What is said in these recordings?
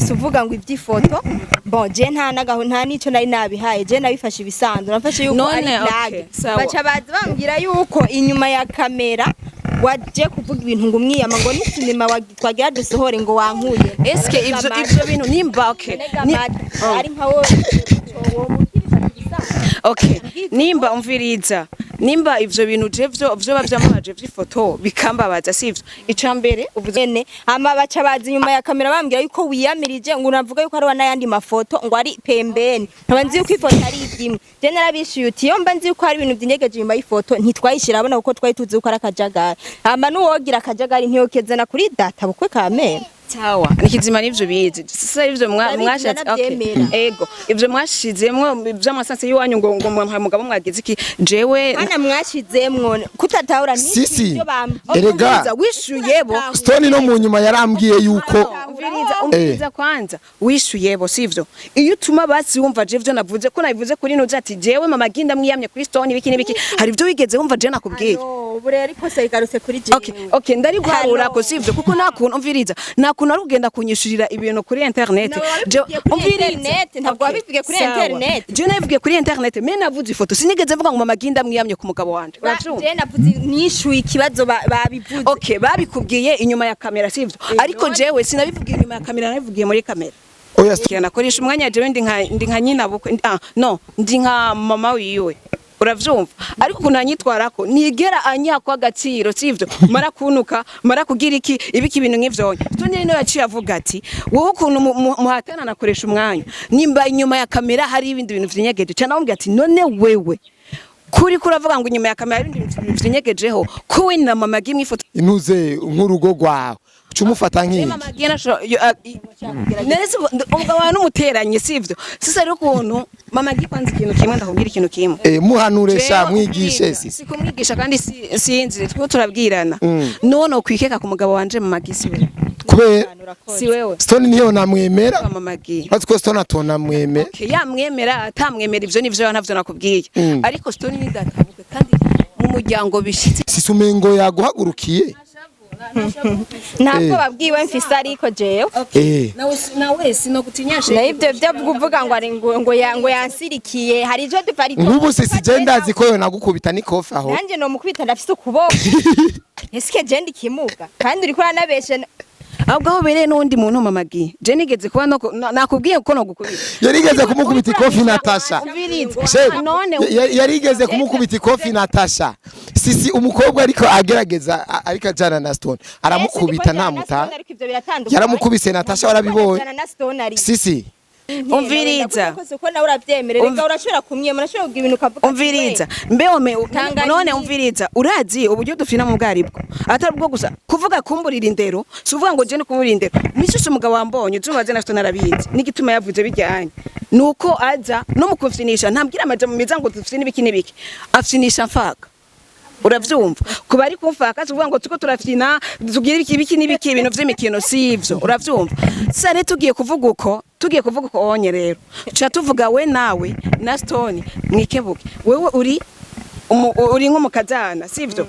Numvise uvuga ngo iby'ifoto, bon, je nta nagaho, nta nico nari nabihaye. Je nabifashe ibisanzwe, nafashe yuko None, ari okay, blague. sawa. Baca baza bambwira yuko inyuma ya kamera waje kuvuga ibintu ngo umwiyama, ngo ni sinema twagira dusohore, ngo wankuye. Eske ivyo bintu nimba, okay, ari nka wowe okay, nimba, umviriza, nimba ivyo bintu je vyo bavyamubaje vy'ifoto bikambabaza, sivyo? Ica mbere uvuze nyene, hama baca baza inyuma ya kamera bambwira yuko wiyamirije, ngo unavuga yuko hariho n'ayandi mafoto ngo ari pembeni, nkaba nzi yuko ifoto ari imwe. Je narabishuye uti iyo mba nzi yuko hari ibintu vyinyegeje inyuma y'ifoto ntitwayishira abona, kuko twari tuzi yuko ari akajagari. Hama n'uwogira akajagari ntiyokezana kuri data bukwe kamera. Sawa, nikizima nivyo bizi. Sasa ivyo Ndabizi, mwashatse, okay. ndanavyemera. Ego, ivyo mwashizemwo vy'amasanse y'iwanyu, ngo mwamuhaye umugabo, mwagize iki? Jewe Hana mwashizemwo kutatahura. Sisi, n'ivyo bambwiye. erega Umviriza, wishuyebo. Stone no mu nyuma yarambwiye yuko Umviriza, umviriza kwanza, wishuyebo, sivyo? Iyo utuma basi wumva je ivyo navuze, ko nabivuze kuri nuzi ati jewe mama ginda mwiyamye kuri Stone, ibiki n'ibiki, hari ivyo wigeze wumva je nakubwiye? Ano, ubu rero ikosa rigarutse kuri jewe. Okay, ndari guharura Hano. ko sivyo, kuko nta kuntu, umviriza, nta kuntu ari kugenda kunyishurira ibintu kuri internet. Ntabwo wabivugiye kuri internet, ntabwo Okay, wabivugiye kuri sawa. internet. Je nabivugiye kuri internet, me navuze ifoto, sinigeze mvuga ngo mama ginda mwiyamye ku mugabo wanje, uravyumva? Je navuze nishuye ikibazo babivuze. Okay, babikubwiye inyuma ya kamera, sivyo? Ariko jewe sinabivugiye inyuma ya kamera, nabivugiye muri kamera. Oya. Nakoresha umwanya, jewe ndi nka nyina bukwe, ah no, ndi nka mama wiwe, uravyumva? Ariko ukuntu anyitwarako nigera anyakwa agaciro, sivyo? Mara kunuka, mara kugira iki, ibiki, ibintu nk'ivyo. Tony rero yaciye avuga ati wowe ukuntu muhatana nakoresha umwanya, nimba inyuma ya kamera hari ibindi bintu vyinyegeje cyane, amubwira ati none wewe kuri kuravuga ngo inyuma ya kamera hari ibindi bintu vyinyegejeho, ko we na mama gimwe ifoto Intuze nk'urugo rwawe uca umufata nk'iki? Mama giye nese umugabo wawe n'umuteranyi, sivyo? Sisa rero ukuntu mama giye, kwanza ikintu kimwe ndakubwira, ikintu kimwe. Muhanure sha, Jewe mwigishe. umviriza, Sisi. Si kumwigisha kandi sinzi twe turabwirana. None kwikeka ku mugabo wanje mama giye si wewe. Kubera Si wewe. Stone niyo namwemera. Mama giye. Uretse ko Stone atonamwemera. Okay, yamwemera atamwemera, ivyo nivyo ntavyo nakubwiye. Ariko Stone ni databuke kandi mu muryango bishitse. Sisi, umengo yaguhagurukiye. Ntabwo babwiwe mfise, ariko jewe Nawe sinogutinyashe. Na ibyo byo kuvuga ngo ari ngo yansirikiye, hari ivyo dupfa ariko. Nk'ubu sisi je ndazi ko yo nagukubita n'ikofi aho. Nanjye no mukubita, ndafise ukuboko. Eske je ndi kimuga? Kandi uriko uranabeshe. Ahubwo aho bereye n'uwundi muntu mama giye, je nigeze kuba no nakubwiye ko nogukubita. Yarigeze kumukubita ikofi Natasha. Umviriza. Shebu, None yarigeze kumukubita ikofi Natasha. Sisi umukobwa ariko agerageza ariko ajana na Stone aramukubita ntamuta. Ariko ivyo biratandukanye. Yaramukubise Natasha, warabibonye. Jana na Stone ari Sisi. Umviriza. Ko nawe uravyemera reka, urashobora kumwema, urashobora kugira ibintu ukavuga ati, Umviriza mbe ome. Tanganyika. None umviriza, urazi uburyo dufina mu bwaribwo atari ubwo gusa kuvuga kumburira indero, si uvuga ngo je no kumburira indero misi yose. Umugabo wambonye uzubaze na Stone arabizi n'igituma yavuze bijyanye nuko aza no mu kumfinisha ntambwira amajambo meza ngo dufine ibiki n'ibiki, afyinisha mfaka, uravyumva? Kuba ari kumfaka si ukuvuga ngo tuko turafyina tugira ibiki ibiki n'ibiki, ibintu vy'imikino, si ivyo, uravyumva? Sasa rero tugiye kuvuga uko onye rero tuca tuvuga we nawe na Stone mwikebuke. Wewe uri uri nk'umukazana, sivyo?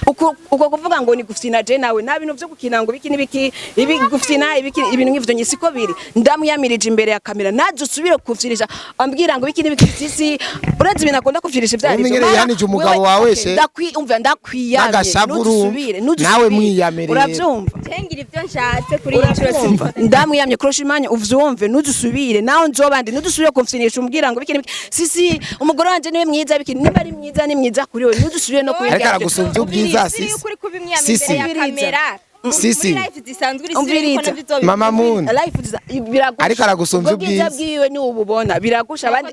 Uko kuvuga ngo ni gufyina, je nawe nta bintu vyo gukina ngo ibiki n'ibiki, ibi gufyina ibiki, ibintu nk'ivyo nye siko biri. Ndamwiyamirije imbere ya kamera, naje usubire kufyinisha ambwira ngo ibiki n'ibiki. Sisi urazi ibintu akunda kufyinisha ivyo arivyo. Umenyereye Mara, yahanije umugabo wewe- wawe okay, she. Umva, ndakwiyamye. N'agashavu urumva. Nudusubire, nudusubire. Nawe mwiyame rero. Uravyumva? Cengira ivyo nshatse kuri iyi nshuro. Uravyumva? Ndamwiyamye kurusha imanya, uvyumve, nudusubire nawe nzoba ndi nudusubire kumfyinisha umbwira ngo ibiki n'ibiki. Sisi umugore wanje niwe mwiza, ibiki, niba ari mwiza ni mwiza kuri we, nudusubire no Ariko kubibwira. aragusumbya ubwiza Siri sisi. yuko uri kubimwiyama Sisi. imbere ya kamera. Sisi. Muri life zisanzwe uri siri yuko Umviriza. navyo uzobivuga. Mama Moon. Life biragusha. Ariko aragusumbya Ubwo bwiza ubwiza. bwiwe ni ububona biragusha abandi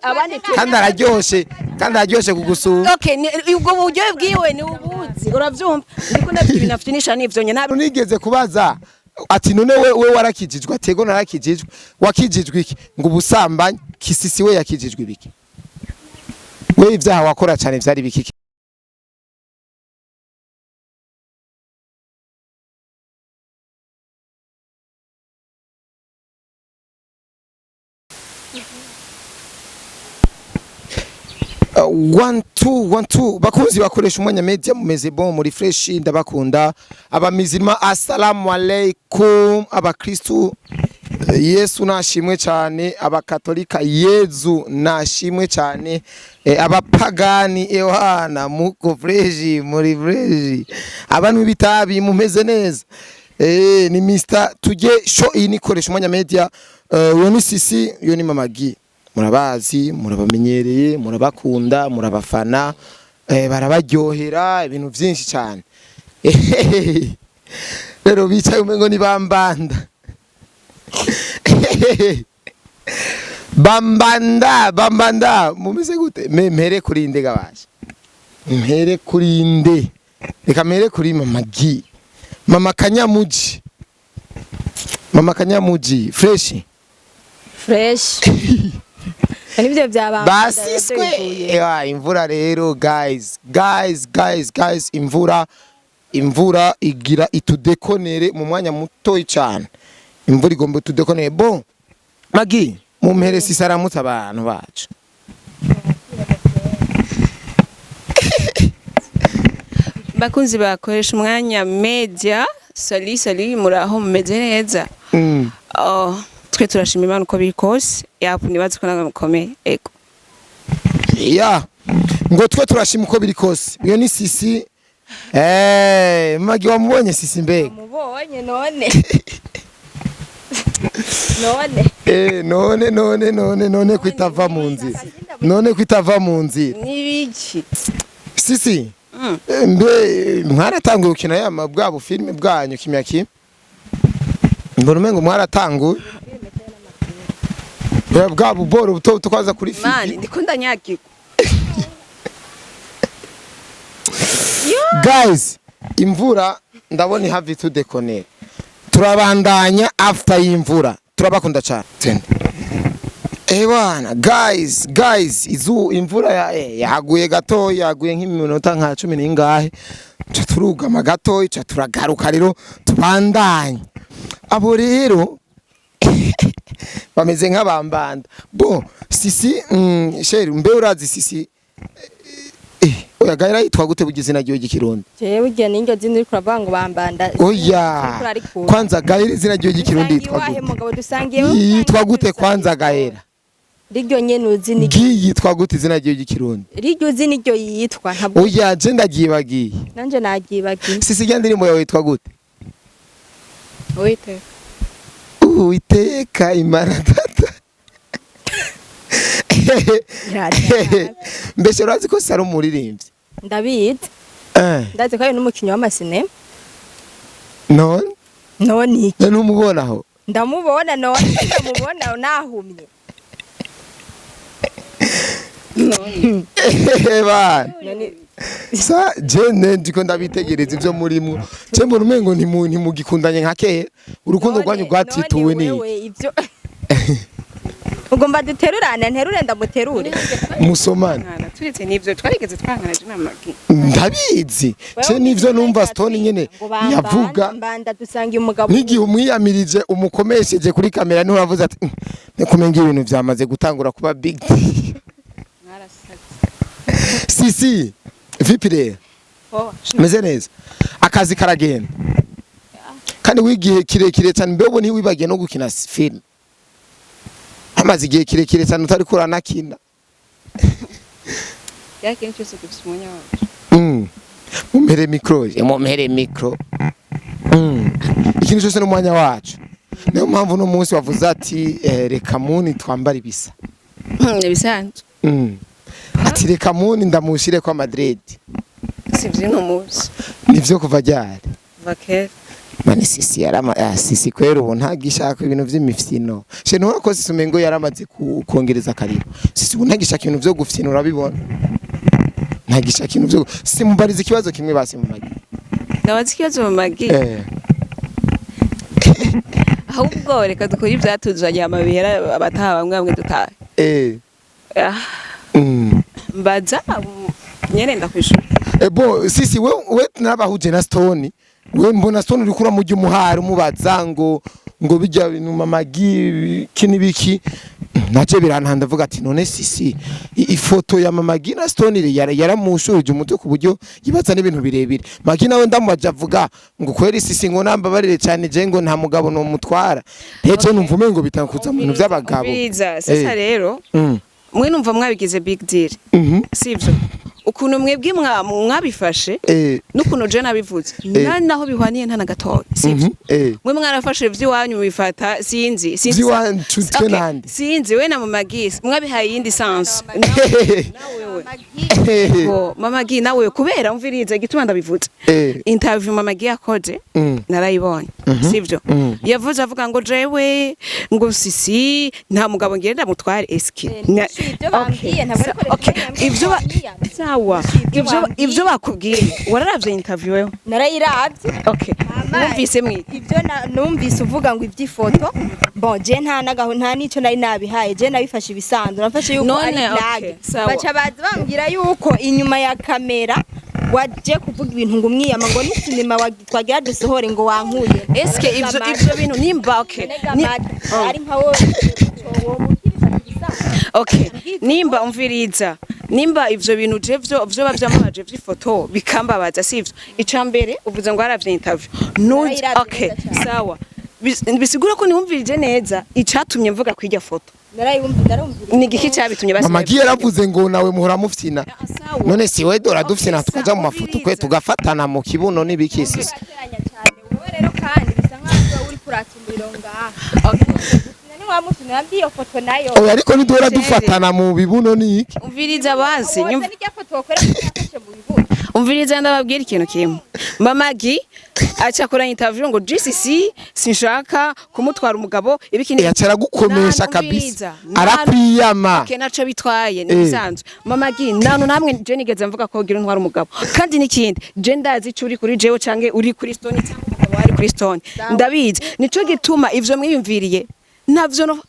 Kandi araryoshe, kandi araryoshe kugusumba. Okay, ubwo buryo bwiwe ni ubuzi, uravyumva? Ndiko ndabwira ibintu afyinisha n'ivyo nye nta Nigeze kubaza ati none we warakijijwe? Atego narakijijwe. Wakijijwe iki? Ngo ubusambanyi. Kisisi we yakijijwe ibiki? We ivyaha wakora cyane vyari biki? One two one two, bakunzi bakoresha umwanya media, mumeze bon, muri fresh, ndabakunda. Abamizima, assalamu alaikum. Abakristu, Yesu nashimwe cyane, abakatolika Yezu nashimwe cyane, abapagani Yohana muko fresh, muri fresh, abantu b'itabi mumeze neza. Ni Mr Tujye Show, iyi nikoresha umwanya media. Uyo ni Sisi, uyo ni Mama G, murabazi, murabamenyereye, murabakunda, murabafana, barabaryohera ibintu byinshi cyane. Rero bicaye umengo ni bambanda bambanda bambanda, mumeze gute? Mpere kuri nde gabasha, mpere kuri nde? Reka mpere kuri Mama G, Mama Kanyamuji, Mama Kanyamuji fresh. Fresh, nibyo byaba. Basiswe. Ewa, imvura rero, guys, guys, guys, guys, imvura igira itudekonere mu mwanya mutoyi cyane, imvura igomba itudekonere. Bon, Magi, mumpere Sisi aramutse abantu bacu. Bakunzi bakoresha umwanya media, sali sali, muraho, mumeze neza? Oh, twe turashima Imana uko biri kose, yapu nibaze ko namwe mukomeye, ego. Ya, ngo twe turashima uko biri kose. Iyo ni Sisi. Magi, wamubonye Sisi mbega? Mubonye none none. None none none none kwitava mu nzira, none kwitava mu nzira. Nibiki? Sisi, mbe mwaratanguye gukina ya bwa bufilme bwanyu kimya kimwe? Mbona umengo mwaratanguye bwa buboro buto buto kwaza kuri Mani figi. ndiko ndanyagirwa. Guys, imvura ndabona ihava itudekonera, turabandanya after y'imvura, turabakunda cyane. Tende. Bwana, guys, guys, izu imvura yaguye gato, yaguye nk'iminota nka 10 n'ingahe, ca turugama gato, ca turagaruka rero tubandanye. Abo rero bameze nk'abambanda. Bo Sisi, chéri, mbe urazi Sisi? Oya, gahera yitwa gute bugize izina ryiwe ry'ikirundi? Jewe urya n'iryo zina uriko uravuga ngo bambanda. Oya, kwanza gahera izina ryiwe ry'ikirundi yitwa wahe? gute? Mugabo dusangiye. Yitwa gute kwanza gahera? Riryo nyene uzi ni Gi yitwa gute izina ryiwe ry'ikirundi? Riryo uzi niryo yitwa, ntabwo. Oya, je ndagyibagiye. Nanje nagibagiye. Sisi, rya ndirimbo yawe yitwa gute? Uwiteka. Uwiteka Imana Data. Mbese urazi ko Saro umuririmbyi? Ndabizi. Ndazi ko ari n'umukinyi w'amasinema. None? None iki? None umubonaho? Ndamubona none, ndamubona nahumye. Bana. None. Sa je ndiko ndabitegereza ivyo murimwo, je mbona umengo ntimugikundanye nka kera, urukundo rwanyu rwatituwe. None ni wewe ivyo ugomba duterurane, nterure ndamuterure. Musomane. Mwana turetse n'ivyo twarigeze twangana je na Magi. Ndabizi, je nivyo numva Stone nyene yavuga. Mbanda dusangiye umugabo. N'igihe umwiyamirije umukomesheje kuri kamera, niho uravuze ati: "Nikumenga ibintu vyamaze gutangura kuba big deal." Mwarasaze. Sisi, vipi rero? Oh. Meze neza, akazi karagenda kandi wigihe kirekire cyane. Mbego ntiwibagiye no gukina film? Amaze igihe kirekire cyane utari kuranakina. Ya, kintu cyose gifite umwanya wacu. Mumpere micro, mumpere micro. Ikintu cyose n'umwanya wacu, niyo mpamvu uno munsi wavuze ati reka muni twambare ibisa. Ibisanzwe. Ati reka muni ndamushire kwa Madrid. Si vy'uno munsi. Nivyo kuva ryari? Kuva kera. Mane Sisi yarama, Sisi kwera ubu ntagishaka ibintu vy'imifyino. She ntura ko Sisi umengo yaramaze kongereza akariro. Sisi ubu ntagishaka ibintu vyo gufyina, urabibona? Ntagishaka ibintu vyo. Sisi, mubariza ikibazo kimwe basi mu magi. Ndabaza ikibazo mu Magi? Eh. Ahubwo reka dukore ivyatuzanye hama bihera, abataha bamwe bamwe dutahe. Ah, mbaza nyene ndakwishura. Bo Sisi, we narabahuje na Stone. We mbona Stone uriko uramurya umuhari, umubaza ngo bijya bintu Mama Gi ki nibiki. Naje birantanda, ndavuga ati none Sisi ifoto ya Mama Gina Stone yaramushurije umutwe ku buryo yibaza n'ibintu birebire. Magina we ndamubaje, avuga ngo kweri Sisi ngo nambabarire cyane, je ngo nta mugabo no mutwara. Ndetse numva umengo bitankuza mu bintu by'abagabo. Umviriza sasa. Rero mwe numva mwabigize big deal, sivyo? Ukuntu mwebwe mwabifashe n'ukuntu je nabivuze nta naho bihwaniye, nta na gatoya, sivyo? Mwe mwarafashe ivy'iwanyu mubifata, sinzi, sinzi. Vy'iwacu twe Okay, nande? Sinzi, we na Mama Gisi mwabihaye iyindi sense. Nawe Mama Gi, nawe kubera, umviriza igituma ndabivuze. Interview Mama Gi yakoze narayibonye, sivyo? Yavuze avuga ngo jewe ngo Sisi nta mugabo ngenda mutware, eski Ibyo bambwiye, ntabwo ariko Okay, ivyo sawa. Ibyo Ivyo bambwiye. Ivyo bakubwiye, wararavye interview wewe? Narayiravye. Okay. Hama, Wumvise mwi ibyo numvise uvuga ngo iby'ifoto, bon, je nta nagaho nta nico nari nabihaye. Je nabifashe ibisanzwe, nafashe yuko None, ari okay, blague. sawa. Baca baza bambwira yuko inyuma ya kamera waje kuvuga ibintu ngo umwiyama ngo ni sinema twagira dusohore ngo wankuye. Eske ivyo bintu nimba, okay, ari nka wowe okay, nimba, umviriza, nimba ivyo bintu je vyo vyoba vyamabaje vy'ifoto bikambabaza, sivyo? Ica mbere uvuze ngo waravye interview. Nuzi Narayiravye okay neza cane. Sawa. Bisigura ko niwumvirije neza icatumye mvuga kw'irya foto. Narayumva, narumvira. Ni igiki cabitumye basi? Mama Gi yaravuze ngo nawe muhora mufyina. Sawa. None si we dora dufyina, tukaja mu mafoto kwe, umviriza. tugafatana mu kibuno n'ibiki, Sisi? Urateranya cyane wowe rero, kandi bisa nkaho uri kuratsa umuriro ngaha. Okay. Ni mbi iyo foto nayo. Oya, ariko ntiduhora dufatana mu bibuno n'iki? Umviriza basi. Wowe n'irya foto wakorera yafashe mu bibuno. Umviriza, ndababwira ikintu kimwe. Mama Gi aca akora interview ngo GCC sinshaka kumutwara umugabo ibiki. Yaca aragukomesha kabisa, arakwiyama. Okay, naco bitwaye, ni bisanzwe. Mama Gi, nanu namwe je nigeze mvuga ko ugira ntwara umugabo. Kandi n'ikindi, je ndazi ico uri kuri jewe canke uri kuri Stone cyangwa umugabo wari kuri Stone, ndabizi. Nico gituma ivyo mwiyumviriye navyo no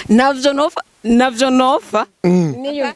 navyo nofa navyo nofa niyo.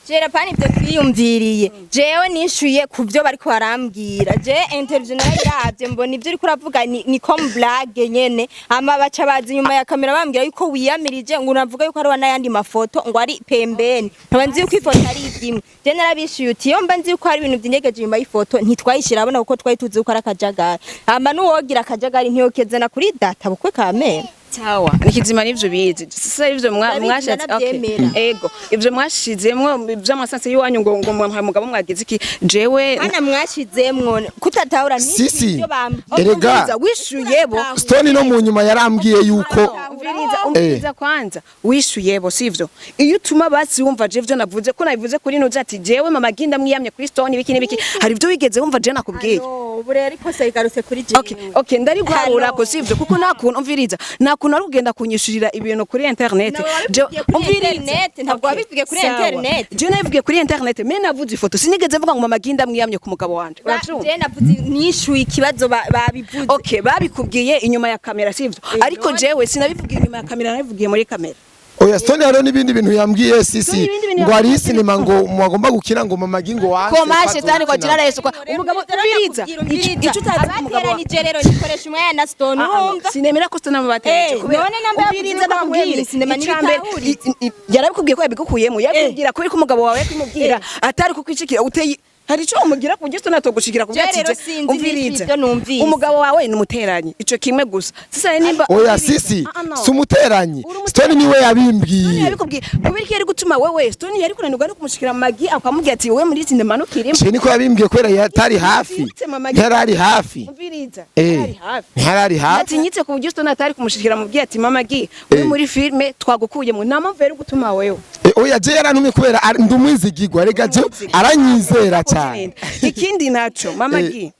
Jera pani ibyo twiyumviriye, jewe nishuye ku byo bariko barambwira. Je interview narayiravye, mbona ibyo uriko uravuga ni comme blague nyene. Hama baca baza inyuma ya kamera bambwira yuko wiyamirije ngo unavuga yuko hariho n'ayandi mafoto ngo ari pembeni, nkaba nzi yuko ifoto ari imwe. Je narabishuye uti iyo mba nzi yuko hari ibintu vyinyegeje inyuma y'ifoto ntitwayishira abona, kuko twari tuzi yuko ari akajagari. Hama n'uwogira akajagari ntiyokezana kuri data bukwe kamera. Sawa, nikizima nivyo bizi sasa ivyo Ndabizi, mwashatse, okay. ndanavyemera. Ego, ivyo mwashizemwo vy'amasanse y'iwanyu ngo mwamuhaye umugabo mwagize iki, jewe Hana mwashizemwo kutatahura Sisi, n'ivyo bambwiye. erega Umviriza, wishuyebo. Stone no mu nyuma yarambwiye yuko Umviriza, umviriza kwanza, wishuyebo, sivyo? Iyo utuma basi wumva je vyo navuze ko nabivuze kuri nuza ati jewe Mama Ginda mwiyamye kuri Stone ibiki n'ibiki, hari ivyo wigeze wumva je nakubwiye? Alo, ubu rero ikosa rigarutse kuri jewe. Okay, ndariguharura ko sivyo, kuko nta kuntu, umviriza, nta kuntu ari kugenda kunyishurira ibintu kuri internet. Ntabwo wabivugiye kuri internet, ntabwo wabivugiye kuri Sawa. internet. Je nabivugiye kuri internet, me navuze ifoto, sinigeze mvuga ngo Mama Ginda mwiyamye ku mugabo wanje, uravyumva? Je navuze nishuye ikibazo babivuze. Okay, babikubwiye inyuma ya kamera, sivyo? Ariko None- jewe sinabivugiye inyuma ya kamera, nabivugiye muri kamera. Oya, Stone hariho n'ibindi bintu yambwiye Sisi, Stone ibindi bintu ngo hari yambwiye. sinema ngo mwagomba gukina ngo Mama Gi ngo wanse Koma shetani kwa jina la Yesu, kwa umugabo, umviriza, ico utazi ku mugabo wawe. Abateranije rero nikoresha umwanya na Stone, Ah, ah, urumva? Sinemera ko Stone amubateranije kubera None namba yavuze umviriza, ko ndakubwira wamuye sinema icambere, ntibitahuritse. yarabikubwiye ko yabigukuyemo, yabibwira kubera ko umugabo wawe yakumubwira atari kukwicikira uteye, hari ico umugira ku buryo Stone atogushikira kubwira Je ati rero je, sinzi umviriza, n'ivyo numvise. Umugabo wawe ni umuteranyi, ico kimwe gusa. Sasa nimba Oya umviriza. Sisi, Ah, ah, no. si umuteranyi. Uri Stone niwe Stone yabimbwiye. yabikubwiye kubera iki? Yari gutuma wewe Stone yari kunanirwa no kumushikira mu magi akamubwira ati wewe muri sinema ntukirimo? Ce niko yabimbwiye kubera yatari hafi. Yatinyitse Mama Gi. Ntiyari hafi. Umviriza, yari hafi. Ntiyari hafi. Atinyitse ku buryo Stone atari kumushikira mubwiye ati Mama Gi, we muri filme twagukuyemo, nta mpamvu yari gutuma wewe. Oya, je yarantumye kubera ndi umwizigirwa rega, je aranyizera cyane. Ikindi naco Mama Gi,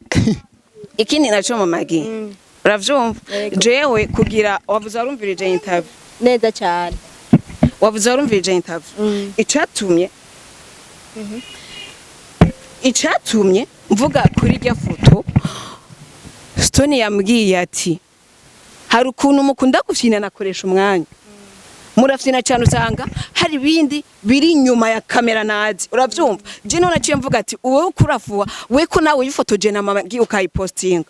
ikindi naco Mama Gi, uravyumva, jewe kugira wavuze warumvirije interview? Neza cyane. Wavuze warumvirije interview. Icatumye mvuga kuri rya foto, Stone yambwiye ati hari ukuntu mukunda gufyina, nakoresha umwanya murafyina cyane, usanga hari ibindi biri inyuma ya kamera nazi, uravyumva? Je none naciye mvuga ati wowe kurafuwa we ko nawe wifotoje na Mama Gi ukayipostinga.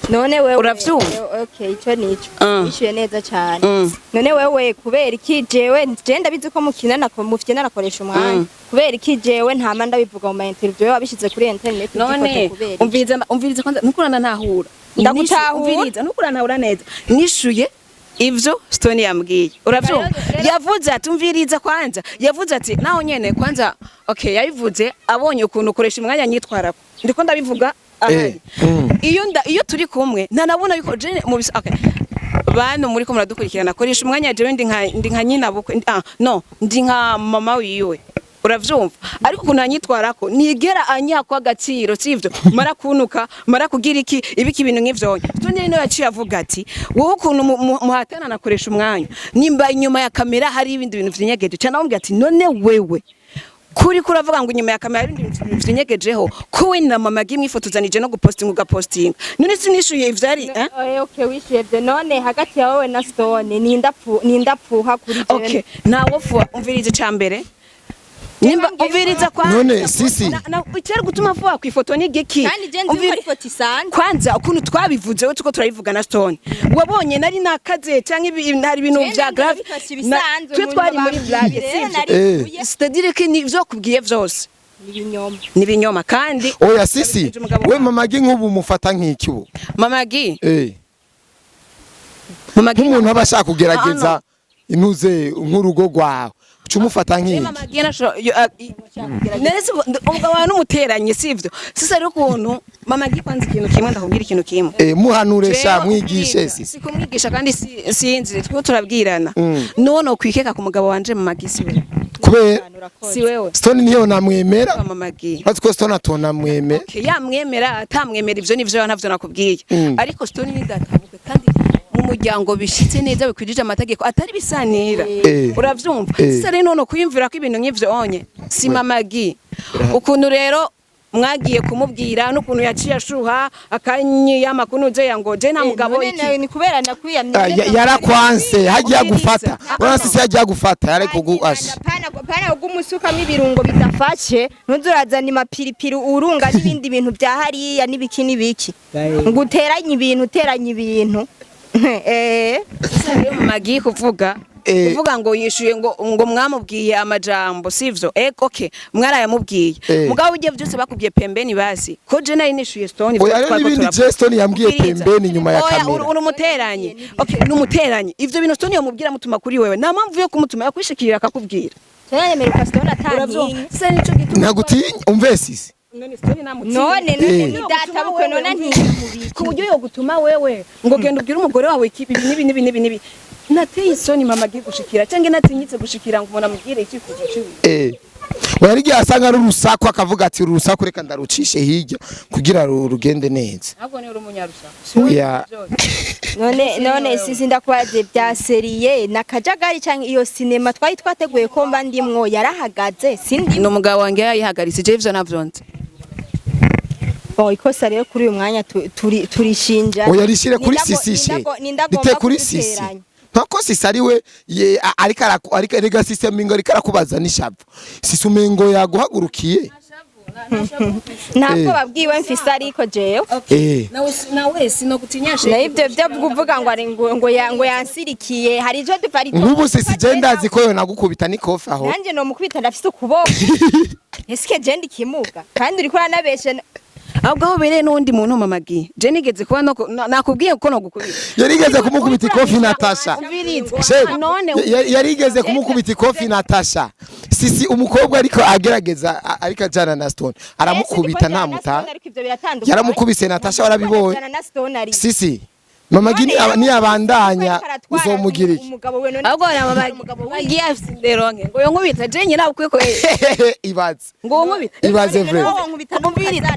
None wewe Uravyumva? Okay, ico nico. Ishuye neza cyane. None wewe kubera iki jewe je ndabizi ko mukinana ko mufite nakoresha umwanya, kubera iki jewe ntama ndabivuga mu ma interview, wewe wabishize kuri internet? None Ugifata kubera iki? Umviriza, umviriza kwanza, ntukurana ntahura. Ndagutahura. Umviriza, ntukurana neza. Nishuye ivyo Stone yambwiye, uravyumva? Yavuze ati, umviriza kwanza, yavuze ati naho nyene kwanza, okay, yabivuze abonye ukuntu ukoresha umwanya nyitwarako, ndiko ndabivuga ahari. Iyo turi kumwe ntanabona yuko je mu okay, bantu muri ko muradukurikirana, koresha umwanya, jewe ndi nka nyina bukwe, ah no, ndi nka mama wiwe, uravyumva? Ariko ukuntu anyitwarako nigera anyakwa agaciro, sivyo? Mara kunuka, mara kugira iki, ibiki, ibintu nk'ivyo. Stone niyo yaciye avuga ati wowe ukuntu muhatana nakoresha umwanya, nimba inyuma ya kamera hari ibindi bintu vyinyegeje cyane. Amubwira ati none wewe kuri kuravuga ngo inyuma ya kamera hari ibindi bintu vyinyegejeho, ko we na mama mwifotozanije no gupostinga ugapostinga, none sinishuye ivyari, eh? Okay, wishuye byo. None hagati ya wowe na Stone nindapfuha kuri jewe? Okay, nawe fuwa, umvirize ca mbere nimba umviriza kwa None, Sisi. Icyari gutuma fuwa ku ifoto ni giki? Kandi je nzi ko ari ifoto isanzwe. Kwanza ukuntu twabivuze we tuko turabivuga na Stone, wabonye nari nakaze cyangwa hari ibintu vya grave ibisanzwe. Twe twari muri blague, sivyo? C'est-à-dire que ni ivyo kubwiye vyose Ibinyoma. ni ibinyoma kandi. Oya Sisi, Umugabo we wawe. Mama Gi nk'ubu mufata nk'iki ubu? Mama Gi Mama Gi Nk'umuntu aba ashaka kugerageza intuze nk'urugo rwawe, uca umufata nk'iki? Mama Gi nese umugabo wawe n'umuteranyi, sivyo? Sisa rero ukuntu Mama Gi, kwanza ikintu kimwe ndakubwira, ikintu kimwe. Muhanure sha, Jewe mwigishe. umviriza, Sisi. si kumwigisha kandi sinzi twe turabwirana. None ukwikeka ku mugabo wanje Mama Gi, si wewe. Kubera Si wewe. Stone niyo namwemera. Mama Gi. Uretse ko Stone atonamwemera. Okay, yamwemera atamwemera ivyo nivyo ntavyo nakubwiye. Ariko Stone ni databuke kandi mu muryango bishitse neza bikwijije amategeko atari bisanira. Uravyumva? Sasa rero none kwiyumvira ko ibintu nk'ivyo onye si Mama Gi. Ukuntu rero mwagiye kumubwira n'ukuntu yaciye ashuha akanyiyama kunuze ya ngo je nta mugabo None iki. ni kubera nakwiyamye. Ah, yarakwanse hagiye gufata. Urabona Sisi hagiye gufata yari kuguasha. Pana pana ugumusukamo ibirungo bidafashe, ntuzurazana imapiripiri urunga n'ibindi bintu bya hariya n'ibiki n'ibiki, ngo uteranye ibintu, uteranye ibintu. Sasa rero Mama Gi kuvuga kuvuga ngo yishuye ngo mwamubwiye amajambo, sivyo? Okay, mwarayamubwiye. Mugabo ugiye byose bakubwiye pembeni, basi ko je nari nishuye Stone. Oya, hariho Twariko n'ibindi turavuga. je Stone yambwiye Ubwiriza. pembeni nyuma ya Oya, kamera. uri umuteranyi. Okay, ni umuteranyi. Ivyo bintu Stone yamubwira mutuma kuri wewe, nta mpamvu yo kumutuma, yakwishikirira akakubwira. Tunayemeruka Stone atantinya. Sasa nico gituma Ntagutinya, umve Sisi. None Stone namutinya. None ni data bukwe, none ntinya mubiki? Ku buryo yogutuma wewe ngo genda ubwire umugore wawe iki, ibi n'ibi n'ibi n'ibi n'ibi. Nateye isoni Mama agiye gushikira cyangwa natinyitse gushikira ngo umuntu amubwire icyifuzo ciwe. Oya, rigiye asanga ari urusaku akavuga ati uru rusaku reka ndarucishe hirya kugira rugende neza. Ahubwo ni uri umunyarusaku. Oya. None Sisi, ndakwaje bya sérieux na kajagari canke iyo sinema twari twateguye ko mba ndimwo yarahagaze, sindi. Ni umugabo wanjye yayihagaritse, je ivyo navyo nzi. Bon, ikosa rero kuri uyu mwanya turi turishinja. Oya, rishire kuri Sisi she. Nindagomba Rite kuri Sisi. kuduteranya. Ntako Sisi ari we ariko ariko erega Sisi mingo ariko arakubaza n'ishavu. Sisi umengo yaguhagurukiye. Ntabwo babwiwe mfise, ariko jewe Nawe sinogutinya. Na ibyo byo kuvuga ngo ari ngo yansirikiye, hari ivyo dupfa Nk'ubu Sisi je ndazi ko yo nagukubita n'ikofi aho. Nanjye no mukubita, ndafise ukuboko esike je ndi kimuga kandi uriko uranabeshe. Ahubwo aho bereye n'uwundi muntu Mama Gi, je nigeze kuba no nakubwiye ko nogukubita. Yarigeze kumukubita ikofi Natasha. Shebe, None yarigeze kumukubita ikofi Natasha. Sisi umukobwa ariko agerageza ariko ajana na Stone aramukubita ntamuta. Ariko ivyo biratandukanye. Yaramukubise Natasha, warabibonye. Ajana na Stone ari Sisi, Mama Gi niyabandanya uzomugira iki? Umugabo we none Ahubwo na Mama umugabo we Gi afise indero nke ngo yonkubita je nyina ukwiye ko Ibaze. ngo nkubita. Ibaze vrai. Umviriza,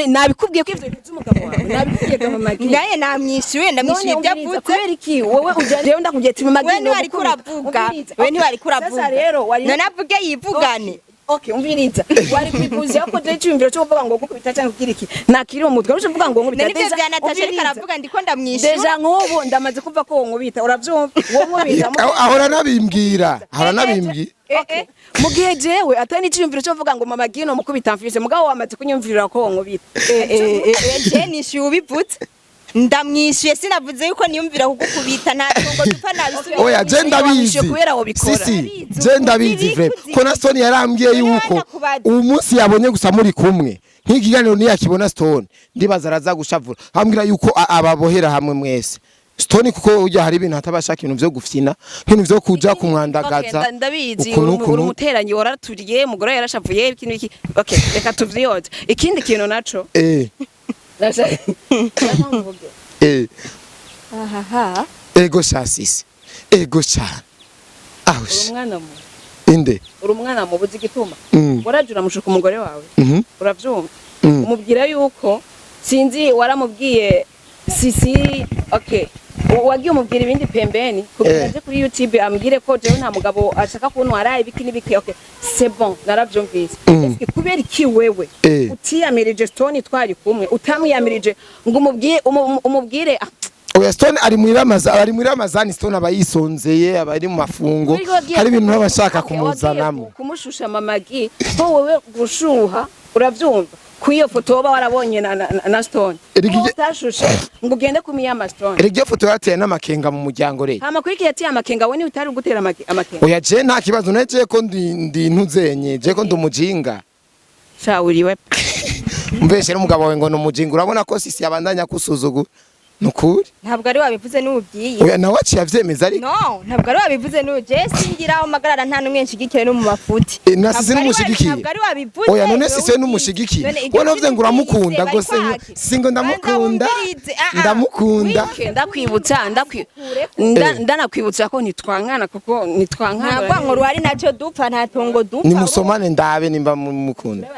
nabikubwiye ko ivyo bintu by'umugabo wawe nabikubwiye ga Mama Gi. Naye namwishyuye, ndamwishyuye ibyo None umviriza, avuze. Kubera iki wowe ujya jewe ndakubwiye ati Mama Gi We ntiwari kuravuga, we ntiwari kuravuga. Sasa rero wari None avuge yivugane. Okay, umviriza, wari kwifuza ko je cyumviro cyo kuvuga ngo gukubita cyangwa kugira iki nakiri mu mutwe uje uvuga ngo nkubita. None ivyo bya Natasha ariko aravuga, ndiko ndamwishyura. Déjà nk'ubu ndamaze kuva ko nkubita, uravyumva? Wowe nkubita. Ahora nabimbwira, ahora nabimbwira. Okay. Mu gihe jewe atari n'iciyumviro cyo kuvuga ngo Mama Gino mukubita mfise, mugabo wamaze kunyumvirira ko nkubita. Je nishyuye ubivutse. Ndamwishuye, sinavuze yuko niyumvira kugukubita, nta tongo dupfa, nabisubiye. Oya, je ndabizi. Wamwishuye kubera wobikora. Sisi, Ndabizi, je ndabizi uzi vraiment bikuzi. ko na Stone yarambwiye None yuko ndakubaza. uyu munsi yabonye gusa muri kumwe nk'ikiganiro, niyakibona Stone ndibaza araza gushavura, ambwira yuko ababohera hamwe mwese Stone, kuko ujya hari ibintu atabashaka, ibintu vyo gufyina, nk'ibintu vyo kuja kumwandagaza. Okay, ndabizi. Ukuntu Uri ukuntu umuteranyi, waraturiye umugore yarashavuye iki n'iki. Okay, reka tuvyiyoze. Ikindi kintu naco Ahaha. Ego sha sisi, ego sha aho Uri sha. umwana mu Inde? Uri umwana mu buzi igituma waraje uramushuka umugore wawe, uravyumva? Umubwira yuko sinzi waramubwiye sisi. Okay, wagiye umubwira ibindi pembeni kugira aje kuri YouTube ambwire ko jewe nta mugabo ashaka kuntwara, ibiki n'ibiki. Okay, c'est bon, naravyumvise. Eske kubera iki wewe utiyamirije Stone twari kumwe, utamwiyamirije ngo umubwire umubwire ah, Oya, Stone ari muri Ramazani, ari muri Ramazani. Stone aba yisonzeye, aba ari mu mafungo. Ariko wagiye Hari ibintu baba bashaka Okay, kumuzanamo. wagiye kumushusha mamagi ko wewe gushuha, uravyumva, ku iyo foto woba warabonye na Stone. Erega Ko utashushe ngo ugende kumiyama Stone. Erega iyo foto yarateye n'amakenga mu muryango rero. Hama kuri yateye amakenga, we niwe utari gutera amakenga. Oya, je nta kibazo ne, je ko ndi ntuzenye, je ko ndi umujinga. Shawuriwe. Mbeshe n'umugabo wawe ngo ni umujinga, urabona ko sisi yabandanya kusuzugura, nukuri. Ntabwo ari wabivuze n'ubyiye. Oya, nawe aciye avyemeza ariko. No, ntabwo ari wabivuze n'ubu. Je singira aho mpagarara, nta n'umwe nshigikiye no mu mafuti. Na sisi Ntabwo ari n'umushigikiye. Ntabwo ari wabivuze. Oya, none wewe sisi ubyize. n'umushigikiye. None ibyo Wowe navuze ngo bintu uramukunda bari gose. kwaki. Singo ndamukunda. Banza wumvirize, ah, ah. Ndamukunda. Ndakwibutsa ndanakwibutsa ko ntitwankana, kuko ntitwankana. Nta rwango ruhari, ntacyo dupfa, nta tongo dupfa. Nimusomane ndabe nimba mukunda.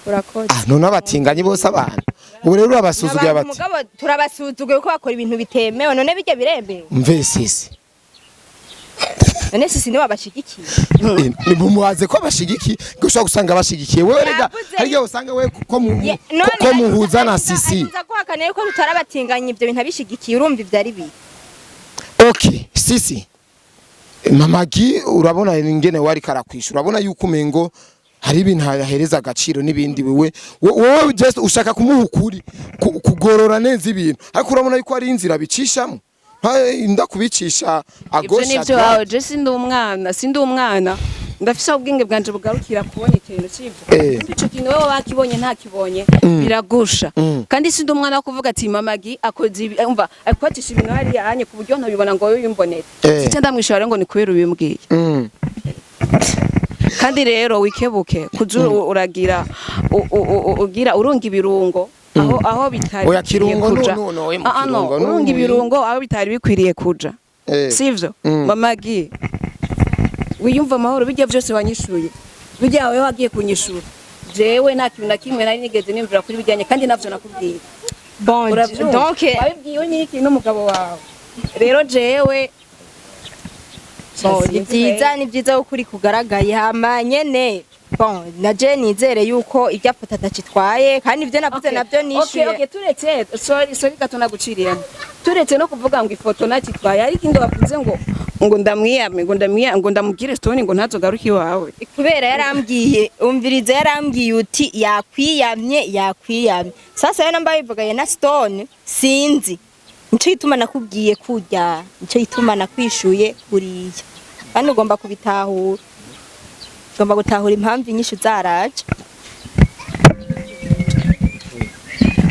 Urakoze. Ah, none abatinganyi bose abantu ubu rero urabasuzuguye Abantu abati mugabo turabasuzuguye kuko bakora ibintu bitemewe. None bijya biremewe? Mve sisi. None sisi niwe wabashigikiye? Mumubaze ko abashigikiye, ngo ushobora gusanga abashigikiye wewe rega. Yavuze Hari igihe usanga we ko None ko muhuza na sisi. arinza guhakana yuko tutarabatinganya, ibyo bintu abishigikiye, urumva ibyo ari bibi. Okay, sisi, mamagi urabona ingene wari karakwisha, urabona yuko umengo hari ibintu ahereza agaciro n'ibindi. Wewe wowe just ushaka kumuha ukuri, kugorora neza ibintu, ariko urabona yuko ari inzira bicishamo, ndakubicisha Ibyo agosha nivyo wawe. Je sindi umwana, sindi umwana, ndafise ubwenge bwanje bugarukira kubona ikintu, sivyo? Ico kintu wewe wakibonye ntakibonye, biragusha. Kandi sindi umwana wo kuvuga ati mamagi akoze ibi, umva akwatisha ibintu hariya anye ku buryo ntabibona ngo wowe ubimbonere. Sica ndamwishura rero ngo ni kubera ubimbwiye. Kandi rero wikebuke kuza uragira ugira urunga ibirungo aho bitari Oya, bikwiriye kirungo kuja. no, we mu Ah, ah, no, kirungo, no, urunga ibirungo aho bitari bikwiriye kuja, sivyo? Mamagi wiyumva amahoro, bijya byose wanyishuye, bijya wewe wagiye kunyishura, jewe nta kintu na kimwe nari nigeze nimvira kuri bijyanye, kandi navyo nakubwiye. Bon, Uravyumva? donc Wabibwiwe n'iki n'umugabo wawe rero jewe. Bon, ni byiza, ni byiza ko kuri kugaragaye. Hama nyene bon, na je nizere yuko ibyo afata atacitwaye, kandi ibyo navuze nabyo nishuye. Okay, turetse, sorry, sorry gato naguciriyemo, turetse no kuvuga ngo ifoto nakitwaye, ariko indi wavuze ngo ndamwiyame, ngo ndamwiyame, ngo ndamubwire Stone ngo ntazogaruke iwawe. Kubera yarambwiye, umviriza, yarambwiye uti yakwiyamye, yakwiyamye. Sasa rero namba bivuganye na Stone sinzi, nico gituma nakubwiye kurya, nico gituma nakwishuye kuriya, kandi ugomba kubitahura, ugomba gutahura impamvu inyishu zaraje.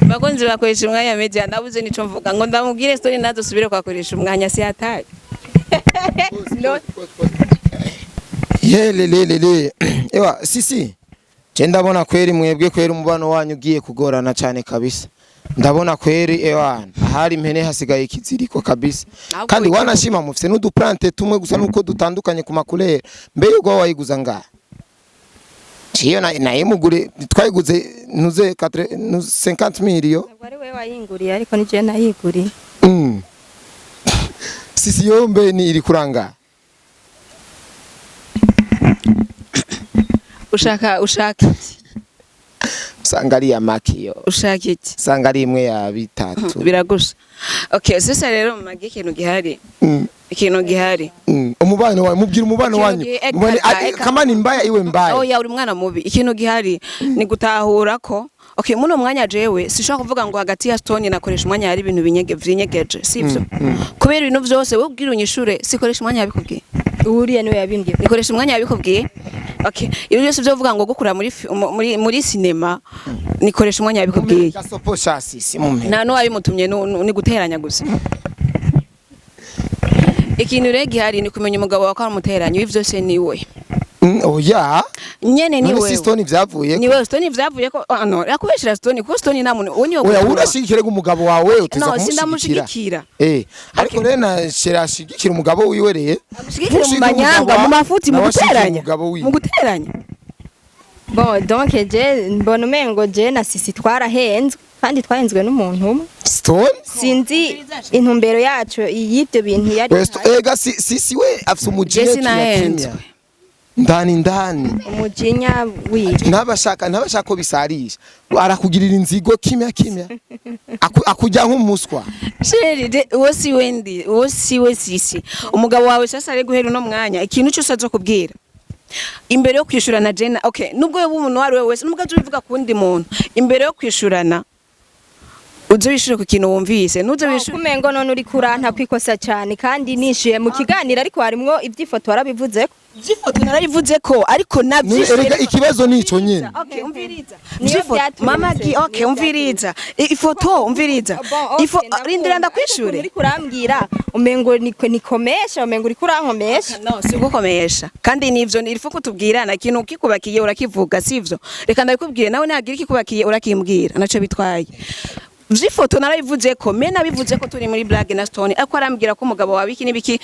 Bakunzi bakoresha umwanya media, ndabuze nico mvuga ngo ndamubwire Stone ntazosubire kwakoresha umwanya, si hatari. No. Yelelelele, ewa sisi, je ndabona kweri mwebwe kweri umubano wanyu ugiye kugorana cyane kabisa. Ndabona kweri ewa ahari impene hasigaye ikiziriko kabisa. Ahubwo Kandi wanashima mufise n'uduplante tumwe gusa nuko dutandukanye ku makulere. Mbere yuko wayiguza ngaha ciyo nayimugure twayiguze ntuze 50 miliyo. Ntabwo ari wewe wayinguriye, ariko ni je nayiguriye. Sisi yombe ni iri kuranga. Ushaka iki? Usanga ari ya makiyo. Ushaka iki? Usanga ari imwe ya bitatu. Biragusha. Okay, sasa rero mumagi ikintu gihari, ikintu gihari. Umubano wawe, mubwira umubano Ikintu wanyu. eka, Mubone eka. Kama ni mbaya iwe mbaya. Oya, uri mwana mubi. Ikintu gihari ni gutahura ko Okay, muno mwanya jewe sishobora kuvuga ngo hagati ya Stone nakoresha umwanya hari ibintu binyege vyinyegeje, sivyo? Kubera ibintu vyose wewe ubwira unyishure, sikoresha umwanya yabikubwiye. Uriya niwe yabimbwiye. Nikoresha umwanya yabikubwiye. Okay, ibyo byose byo kuvuga ngo gukura muri muri cinema, nikoresha umwanya yabikubwiye. Gasopo shasisi mumpe. Nta n'uwabimutumye, ni guteranya gusa. Ikintu rero gihari ni kumenya umugabo wawe ko ari umuteranyi w'ivyo vyose, ni we. Oya. Nyene ni None wewe. si Stone vyavuye? Ni wewe Stone vyavuye ko. Ah, no, yakubeshera Stone, kuko Stone nta muntu uwo niwe. Oya, urashigikira umugabo wawe, uteza No, kumushyigikira. sindamushigikira. Ariko rero na shera ashigikira umugabo wiwe rero. Amushigikira mu manyanga, mu mafuti, mu guteranya, mu guteranya. Bon, donc je mbona umengo je na Sisi twarahenzwe, kandi twahenzwe n'umuntu umwe. Stone. Sinzi intumbero yacu y'ibyo bintu yari. We ega si si we afise umujinya Je kimya sinahenzwe. kimya. Ndani ndani. Umujinya wiwe. Ntabashaka ko bisarisha. Arakugirira inzigo kimya kimya. Akujya nk'umuswa. Chéri, uwo si we ndi, uwo si we Sisi. Umugabo wawe sasa ari guhera uno mwanya, ikintu cyose azokubwira imbere yo kwishurana jena, okay, nubwo yoba umuntu uwo ari we wese, nubwo azobivuga ku wundi muntu, imbere yo kwishurana uze wishure ku kintu wumvise, ntuze wishure. Kumengo none uri kuranta kwikosa cyane, kandi nishuye mu kiganiro, ariko harimwo iby'ifoto warabivuzeko. Ifoto narayivuze ko, ariko navyishuye. Erega ikibazo nico nyene. Okay, umviriza. Niyo Vy'ifoto- byaturutse. Mama gi, okay, Niyo. umviriza. Ifoto, umviriza. Bon, okay, Ifo ndakumva. rindira Ariko ndakwishure. ukuntu uri kurambwira umengo nikomesha, umengo uri kurankomesha. No, si ugukomesha. Kandi nivyo ni ilfo kutubwirana, ikintu kikubakiye urakivuga, sivyo? Reka ndabikubwire, nawe nagira ikikubakiye urakimbwira, naco bitwaye. Vy'ifoto narabivuze ko, me nabivuze ko turi muri blague na Stone, ariko arambwira ko umugabo wawe iki n'ibiki,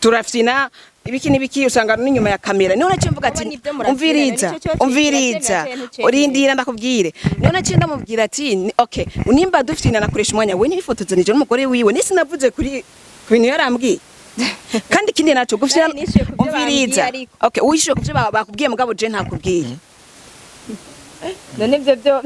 turafyina ibiki n'ibiki, usanga n'inyuma ya kamera. Niho naciye mvuga ati Wowe nivyo murafyina, umviriza, nico cyo umviriza, kiracyemera, cyo urindira ndakubwire. Niho naciye ndamubwira ati okay, nimba dufyina nakoresha umwanya we ntibifotozanije n'umugore wiwe, nisi navuze kuri ku bintu yarambwiye. Kandi ikindi naco gufyina, Nari nishuye ku byo umviriza. bambwiye ariko. Okay, wishuye ku byo bakubwiye, mugabo je ntakubwiye. None ibyo byo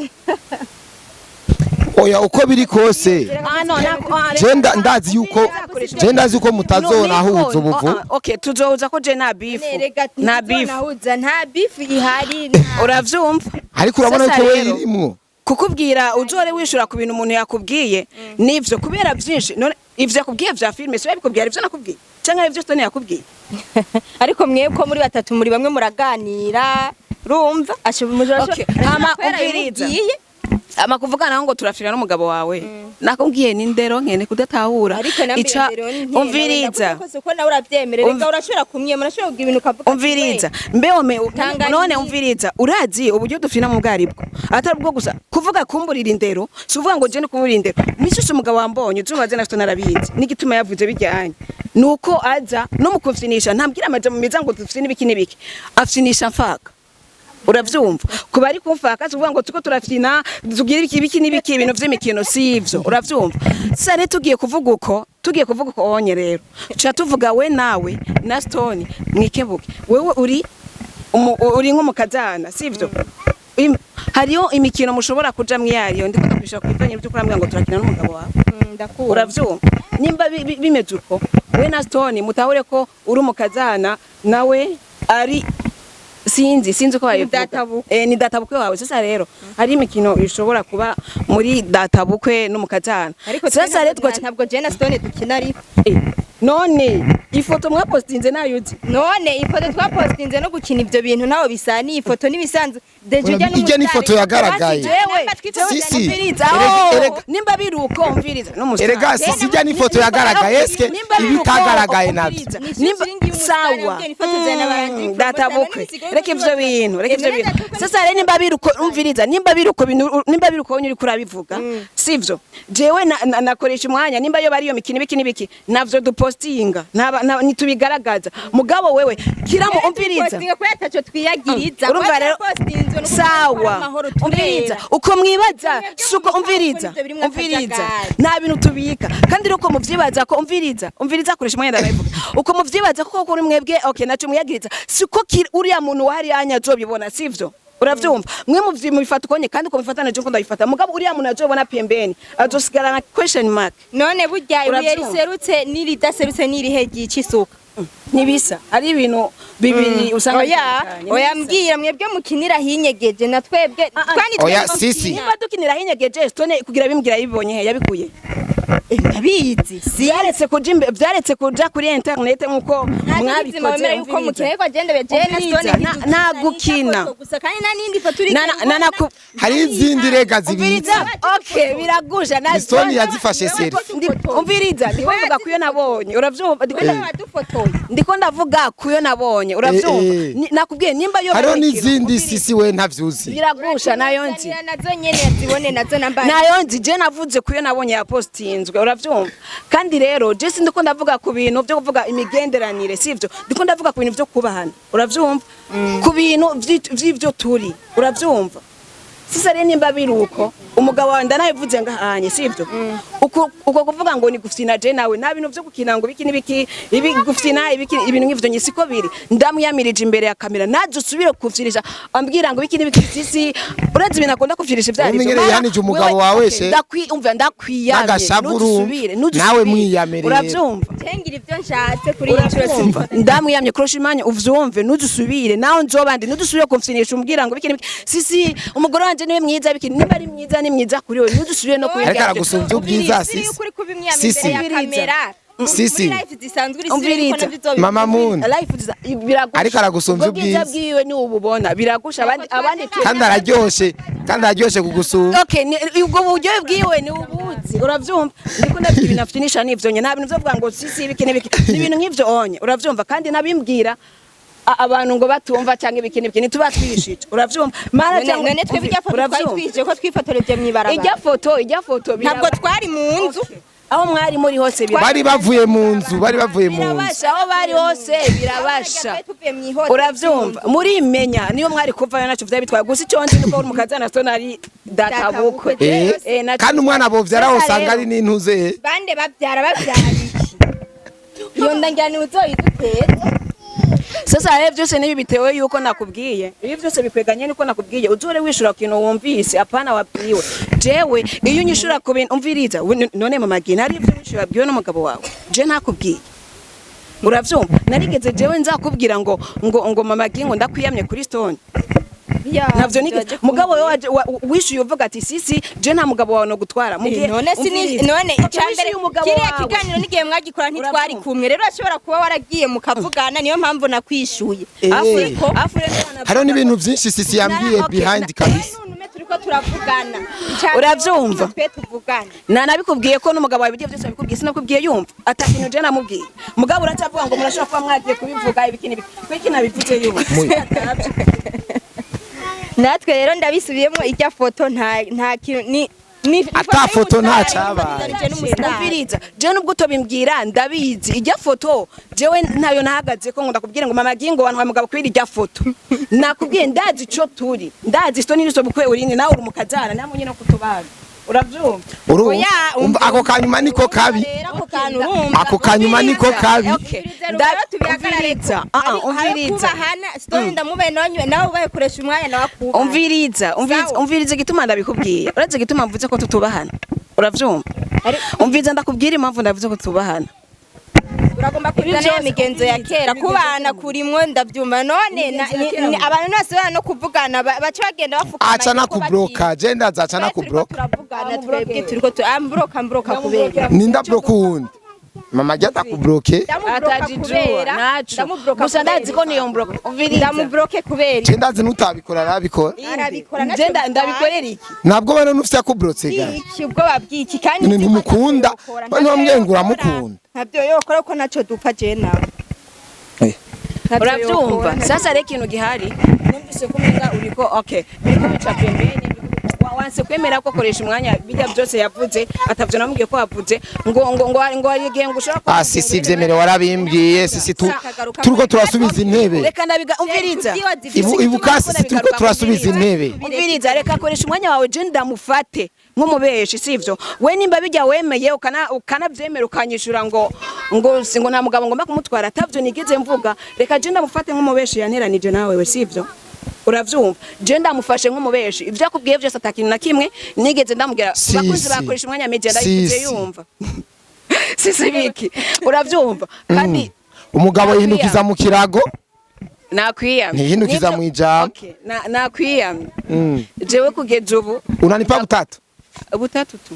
Oya, uko biri kose. Ah no, nako ah, Je ndazi yuko je ndazi yuko mutazonahuza ubuvu. Okay, tuzohuza ko je nta beef. Erega Nta beef. ntituzonahuza, nta beef ihari. Uravyumva? Ariko urabona Sasa ko we rero, irimwo. Kukubwira uzore wishura ku bintu umuntu yakubwiye nivyo, kubera vyinshi. None ivyo yakubwiye vya filme si yabikubwiye, ari ivyo nakubwiye canke ari ivyo Stone yakubwiye? Ariko mwe ko muri batatu muri bamwe muraganira, urumva ashobora Okay, hama umviriza. Ama kuvuga naho ngo turafira n'umugabo wawe, nakubwiye ni ndero nkene kudatahura. Ariko nambe Umviriza. Ko nawe urabyemera reka, urashobora kumwema, urashobora kugira ibintu ukavuga ati, Umviriza mbe ome. Tanganyika. None umviriza, urazi uburyo dufina mu bwaribwo atari ubwo gusa kuvuga kumburira indero, si uvuga ngo je ni kumburira indero. Misi yose umugabo wambonye uzubaze na Stone arabizi n'igituma yavuze bijyanye nuko aza no mu kumfinisha, ntambwira amajambo meza ngo dufine ibiki n'ibiki, afyinisha mfaka, uravyumva? Kuba ari kumfaka, si ukuvuga ngo tuko turafyina tugira ibiki ibiki n'ibiki, ibintu vy'imikino, si ivyo, uravyumva? Sare tugiye kuvuga uko, tugiye kuvuga uko onye rero tuca tuvuga we nawe na Stone mwikebuke. Wewe uri uri nk'umukazana, sivyo? Hariyo imikino mushobora kuja mwiyariyo, ndiko ndakwishura ku bivanye n'ivyo kurambwira ngo turakina n'umugabo wawe. Ndakumva. Uravyumva? Nimba bimeze uko, we na Stone mutahure ko uri umukazana, nawe ari sinzi uko babivuga. Databukwe. Ni databukwe wawe. Sasa rero hari imikino ishobora kuba muri databukwe n'umukazana. Ariko Sasa rero ntabwo je na Stone dukina ariko. None ifoto mwapostinze nayo uzi? None ifoto twapostinze no gukina ibyo bintu ntaho bisaniye, ifoto n'ibisanzwe deje ujya. Ijya n'ifoto yagaragaye. Sisi. Umviriza. Nimba biri uko, umviriza n'umustar. Erega sisi ijya n'ifoto yagaragaye, eske Nimba biri uko, ibitagaragaye navyo? umviriza. Ni Nimba ishingi y'umusitari, sawa. ubwira ifoto zawe n'abandi, Databukwe, reka ivyo bintu, reka ivyo bintu. Databukwe. Sasa rero nimba biri uko, umviriza, nimba biri uko bintu, nimba biri uko uri kurabivuga, sivyo? Jewe nakoresha umwanya, nimba yo bari iyo mikino ibiki n'ibiki, navyo dupostinga ntitubigaragaza, mugabo wewe kiramo, umviriza. Postinga kubera ataco twiyagiriza. Urumva rero, sawa, umviriza, uko mwibaza suko, umviriza, umviriza, nta bintu tubika. Kandi rero uko muvyibaza ko, umviriza, umviriza, koresha umwanya ndabivuga, uko muvyibaza ko kuri mwebwe, okay, naco mwiyagiriza, siko uriya muntu wahari anya azobibona, sivyo? Uravyumva? Mwe mubifata ukonye, kandi uko mubifata naje uko ndabifata, mugabo uriya muntu azobona pembeni azosigarana question mark. None burya ibuye Uravyumva? riserutse n'iridaserutse n'irihe ryica isuka? Ntibisa, ari ibintu bibiri usanga Oya, bitandukanye. oya. Ntibisa. Mbwira mwebwe mukinira hinyegeje na twebwe kandi Oya, twebwe sisi. Nimba dukinira hinyegeje, Stone kugira bimbwira yabibonye he? Yabikuye? Ndabizi. Vyaretse kuja kuri internet nkuko mwabikoze mwabikoze. Yuko mukina ariko agenda beje na Umviriza, Stone nta gukina. Gusa kandi nta n'indi foto uri Hari izindi rega zibitse. Umviriza, okay, biragusha na Ni Stone yazifashe selfie. Umviriza, ndiko mvuga kuyo nabonye, uravyumva? Wadufotoye. Ndiko ndavuga kuyo nabonye, uravyumva? Eh, eh. Nakubwiye nimba yo Hariho hari ikintu, n'izindi. umviriza. Sisi we ntavyuzi. Biragusha, nayo nzi. Nazo nyene zibone nazo namba. Nayo nzi. Je navuze kuyo nabonye yapostinzwe, uravyumva? Kandi rero je sindiko ndavuga ku bintu byo kuvuga imigenderanire, sivyo? Ndiko ndavuga ku bintu byo kubahana, uravyumva? Ku bintu vy'ivyo turi, uravyumva? Sisa rero nimba biri uko, umugabo wawe ndanabivuze ngahanye, sivyo? Uko kuvuga ngo ni gufyina, je nawe nta bintu vyo gukina ngo biki n'ibiki, ibi gufyina ibiki, ibintu nk'ivyo nye siko biri. Ndamuyamirije imbere ya kamera, naje usubire kufyinisha ambwira ngo biki n'ibiki. Sisi uretse ibintu akunda kufyinisha ivyo arivyo. Umenyereye yahanije umugabo wawe she. Umva, ndakwiyamye. N'agashavu urumva. Nudusubire, nudusubire. Nawe mwiyame rero. Uravyumva? Cengira ivyo nshatse kuri iyi nshuro. Uravyumva? Ndamwiyamye kurusha imanya, uvyumve. Nudusubire nawe nzoba ndi, nudusubire kumfyinisha umbwira ngo biki n'ibiki. Sisi umugore wanje niwe mwiza, biki. Nimba ari mwiza, ni mwiza kuri we. Nudusubire no Ariko aragusumvya ubwiza, Siri sisi. ukuri kubimwiyama Sisi. imbere ya kamera. Sisi. Muri live zisanzwe uri Umviriza. Mama Moon. Life biragusha. Ariko aragusumvya Ubwo bwiza ubwiza. bwiwe ni ububona biragusha, abandi Kandi araryoshe kugusumba. Okay, ubwo buryo bwiwe ni ubuzi, uravyumva? Ndiko ndabwira ibintu afyinisha n'ivyo nye, nta bintu vyo kuvuga ngo sisi ibiki n'ibiki, ni ibintu nk'ivyo onye, uravyumva? Kandi nabimbwira abantu ngo batumva canke ibiki n'ibiki, ntituba twishije, uravyumva? Mara None none twebwe irya foto twari uravyumva? twije ko twifotoreje mw'ibarabara. Ijya foto Ntabwo twari mu nzu. Aho mwari muri hose Bari bavuye mu nzu, bari bavuye mu nzu. Birabasha, aho bari hose birabasha. Twari tuvuye mw'ihoteli. Uravyumva? Murimenya niyo mwari kuvayo naco vyari bitwaye. Gusa ico nzi nuko uri mukazana Stone ari databukwe. Kandi umwana bovyara Sasa usanga rero- ari n'intuze. Bande babyara iki? Iyo ndangira ni uzoyiduteza. Sasa rero byose nibi bitewe yuko nakubwiye, ibi byose bikweganye niko nakubwiye, uzore wishura ku kintu wumvise, apana wabwiwe. Jewe iyo unyishura ku bintu, umviriza, none mama Gina, hari ibyo wishura wabwiwe n'umugabo wawe je ntakubwiye, uravyumva? Narigeze jewe nzakubwira ngo mama Gina, ngo ndakwiyamye kuri Stone? Navyo nigeze. Mugabo wewe wishuye uvuga ati sisi je nta mugabo wawe no gutwara mu gihe None si umviriza. none Okay, icambere wishuye umugabo kiriya wawe. kiganiro n'igihe mwagikora ntitwari Uravyumva? kumwe. Rero urashobora kuba waragiye mukavugana, niyo mpamvu nakwishuye. Afuriko afure. Hariho n'ibintu byinshi sisi yambwiye Okay, behind kabisa. None turiko turavugana. Icambere Uravyumva? twe tuvugana. Nanabikubwiye ko n'umugabo wawe ibyo byose abikubwiye, sinakubwiye yumva atakintu je namubwiye. Mugabo uracyavuga ngo murashobora kuba mwagiye kubivuga ibiki n'ibiki, kuko nabivuze yumva. Natwe rero ndabisubiyemo, irya foto nta kintu ni Ata foto nta cabaye. Umviriza, jewe nubwo utobimbwira ndabizi. Ijya foto jewe ntayo nahagaze ko ngo ndakubwire ngo mama gingo wantwaye mugabo kwira ijya foto. Nakubwiye ndazi ico turi, ndazi sto n'iriso bukwe urindi nawe uri mukazana namwe nyine kutubana, uravyumva? Urumva? Oya, Umva, ako kanyuma niko kabi. Rero ako kantu urumva. Ako kanyuma niko kabi. Okay. Umviriza, Umviriza, ah, ah, umviriza. kubahana Stone ndamubeye nawe nawe ubaye koresha umwanya nawe akubaha. Umviriza, umviriza. Sawa. Umviriza igituma ndabikubwiye. Uretse igituma mvuze ko tutubahana, uravyumva? Umviriza, ndakubwira impamvu ndavuze ko tutubahana. Uragomba kuzana ya migenzo ya kera kubana kurimwo, ndavyumva. None abantu bose bana no kuvugana baca bagenda bafukama. Aca nakubloka, je ndaza aca nakubloka. Turavugana twebwe turiko ambroka mbroka kubera Ninda bloka uwundi. Mama ajya atakubloke. Ndamubloka Atajijua kubera naco. ndamubloka Gusa ndazi ko kubera. niyo mbroka. Umviriza. Ndamubloke kubera Je ndazi nutabikora arabikora. Arabikora. Nje ndabikorera iki? Ntabwo bano nufise akublotse ga. Iki ubwoba bw'iki kandi Ni nzi ko ntumukunda, ntavyo yokora, we ntiwambwiye ngo ntavyo uramukunda. Ntabyo yokora ko ntacyo dupfa je nawe. Ntavyo Uravyumva? yokora. Sasa rero ikintu gihari, numvise ko umenga uriko, okay, biriko bica pembeni, wanse kwemera ko koresha umwanya bijya byose yavuze atavyo namubwiye ko yavuze ngo hari igihe ngo ushobora kuba Ah, sisi vyemere warabimbwiye sisi tu turiko turasubiza intebe. Reka ndabiga, umviriza. Ibuka sisi turiko turasubiza intebe. Umviriza, reka koresha umwanya wawe, je ndamufate nk'umubeshi, sivyo? We nimba bijya wemeye ukanavyemera ukanyishura ngo nta mugabo ngomba kumutwara, atavyo nigeze mvuga. Reka je ndamufate nk'umubeshi yanteranije nawe we, sivyo? Uravyumva? Je ndamufashe nk'umubeshi, ivyo akubwiye vyose atakintu na kimwe nigeze ndamubwira. Si, Bakunzi si. bakoresha umwanya media, ndabivuze Si, si. yumva. Sisi biki, uravyumva? Kandi Umugabo Nakwiyamye. yihindukiza mu kirago. Nakwiyamye. Ntihindukiza Nivyo- mu ijambo. Okay, nakwiyamye. Jewe kugeza ubu Unanipa butatu. Butatu tu.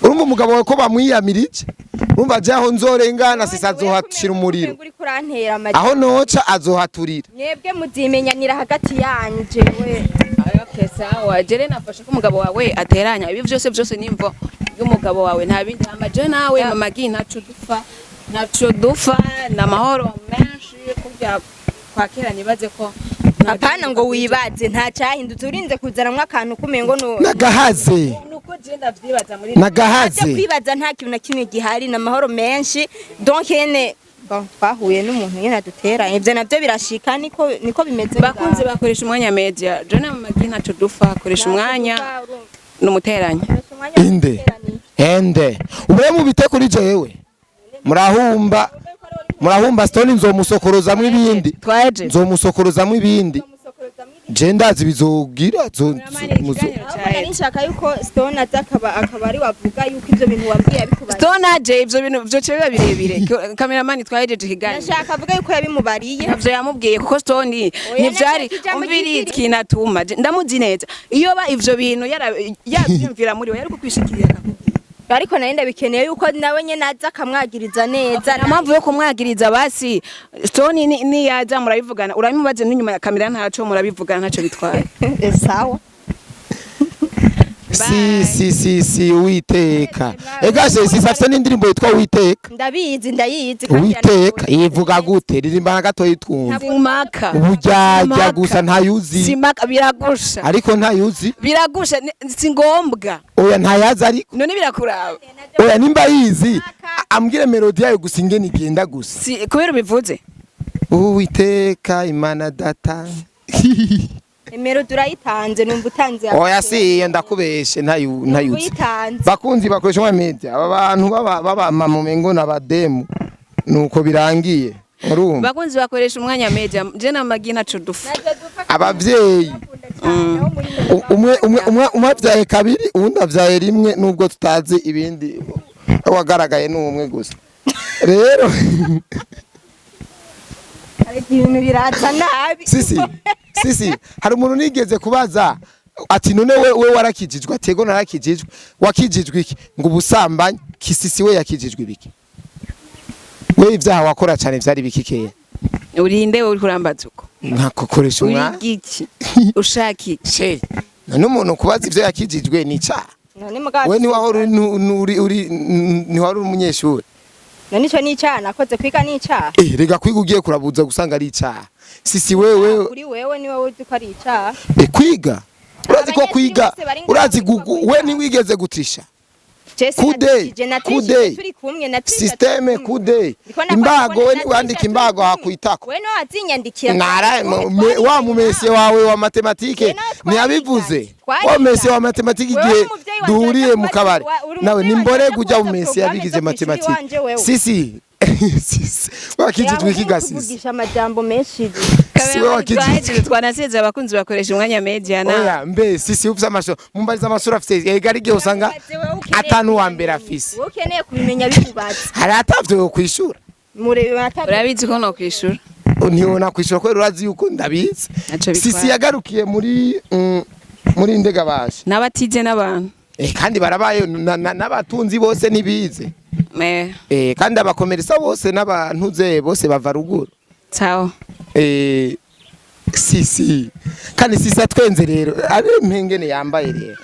Urumva umugabo wawe ko bamwiyamirije, urumva aje aho nzorengana sisa azohatshira umuriro. Umengo uriko urantera amagi. Aho noca azohaturira. Mwebwe muzimenyanira hagati yanyu, jewe. Okay, sawa. Jere nafashe ko umugabo wawe ateranya ibi byose byose nimvo y'umugabo wawe, nta bindi. Hama je nawe mama gi ntaco dupfa, ntaco dupfa, na mahoro menshi kurya kwa kera, nibaze ko Apana ngo wibaze, nta cyahindutse, urinze kuzanamwo akantu kumengo no Nagahaze. Nuko je ndavyibaza muri Aje Nagahaze. kwibaza, nta kintu na kimwe gihari, ni amahoro menshi. Donc nyene bon, twahuye n'umuntu nyene adutera, ivyo navyo birashika, niko bimeze. Bakunze bakoresha umwanya media, je na mama gi ntaco dupfa, koresha umwanya numuteranya. Inde ende ubure mubite kuri jewe, murahumba murahumba. Stone nzomusokorozamwo ibindi. Twaje. Nzomusokorozamwo ibindi, je ndazi bizogira Nari nshaka yuko Stone aza akaba ari wavuga yuko ivyo bintu wambwiye yabikubariye. Stone aje ivyo bintu vyo biba birebire. Cameraman, twahejeje ikiganiro. Nashaka avuga yuko yabimubariye. Navyo yamubwiye kuko Stone Oya, ntivyari nashaka ijambo umviri ry'iziri. kinatuma ndamuzi neza, iyo ba ivyo bintu yavyumvira muri we yari kukwishikirira akakubwira. Ariko nari ndabikeneye yuko nawe nyene aza akamwagiriza neza. Nta mpamvu yo kumwagiriza, basi Stone niyaza murabivugana, urabimubaze n'inyuma ya kamera, ntaco murabivugana, ntaco bitwaye. Sawa. Si si si si, Uwiteka ega se si afite n'indirimbo yitwa Uwiteka. Ndabizi, ndayizi kandi Uwiteka yananiwe. ivuga gute? Ririmba na gatoyi twumva. Simaka. Uburyarya Simaka. gusa ntayuzi. Simaka biragusha. Ariko ntayuzi. Biragusha, si ngombwa. Oya, ntayazi ariko. None birakuraba? Oya, nimba yizi ambwire melodi yayo gusa ingene igenda gusa. Si kubera ubivuze. Uwiteka Imana data. Imero urayitanze, numva utanze. Oya, si iyo, ndakubeshe, ntayuzi. Uyitanze. Bakunzi bakoresha nka media, aba bantu baba mama umengo n'abademu nuko birangiye, urumva. Bakunzi bakoresha umwanya media, je na magi ntaco dufa. Abavyeyi umwe umwe avyaye kabiri, uwundi avyaye rimwe, nubwo tutazi ibindi, wagaragaye ni umwe gusa rero. Ibintu biraza nabi. Sisi sisi, hari umuntu nigeze kubaza ati: "None we warakijijwe?" Ati: "Ego, narakijijwe." "Wakijijwe iki?" Ngo: "Ubusambanyi." Kisisi we yakijijwe ibiki? We ivyaha wakora cyane vyari biki kera? Urinde wowe, uriko urambaza uko? Nkakokoresha umwana. Uri iki, ushaka iki? She none umuntu kubaza ivyo yakijijwe ni icaha? None mugabo We niwahora uri ntiwari uri umunyeshuri? None ico ni icaha nakoze? Kwiga ni icaha? Eh, rega kwiga ugiye kurabuza gusanga ari icaha, sisi wewe. Kuri wewe, ni wowe uzi ko ari icaha. Eh, kwiga urazi ko Abanyeshuri kwiga bose bari ngaho urazi bariko we kwiga. ntiwigeze gutisha Jesse Kude, natrishije, natrishije kude. turi kumwe, natrishije Système turi kumwe. kude. Ndiko nakora Imbago kubona we natrishije niwandika turi imbago kumwe. hakwitako. We no wazinyandikira. Nara wa mumesiye wawe wa matematike We nawe ntiyabivuze. twariganye. Wa mesiye wa matematike Wewe igihe umuvyeyi wanje duhuriye aja mu kubaza- kabari uri nawe umuvyeyi wanje nimbore aja kujya kubaza mu mesiye programme yabigize zo kw'ishuri matematike. wanje wewe. Sisi sisi, wakijijwe iki ga sisi? Kuvugisha amajambo menshi. Si we wakijijwe. Twahejeje, twanasezeye abakunzi bakoresha umwanya media na Oya mbe sisi, ufise amashuri, mumbariza amashuri afise, ega ari igihe usanga Bibaze wewe ukeneye atanu wa mbere kubimenya. afise. Wowe ukeneye kubimenya, bimubaze. Hari atavyo yo kwishura. Murebe batabi. Urabizi ko no kwishura. Ntiwona kwishura kubera urazi yuko ndabizi. Ntaco bitwaye. Sisi yagarukiye muri ndegabasha. N'abatize n'abantu. Eh, kandi barabaye n'abatunzi bose ntibize. Eh. Eh, kandi abakomerisa bose n'abantuze bose bava ruguru. Sawa. Eh, sisi kandi sisi atwenze rero, abe mpengene yambaye rero.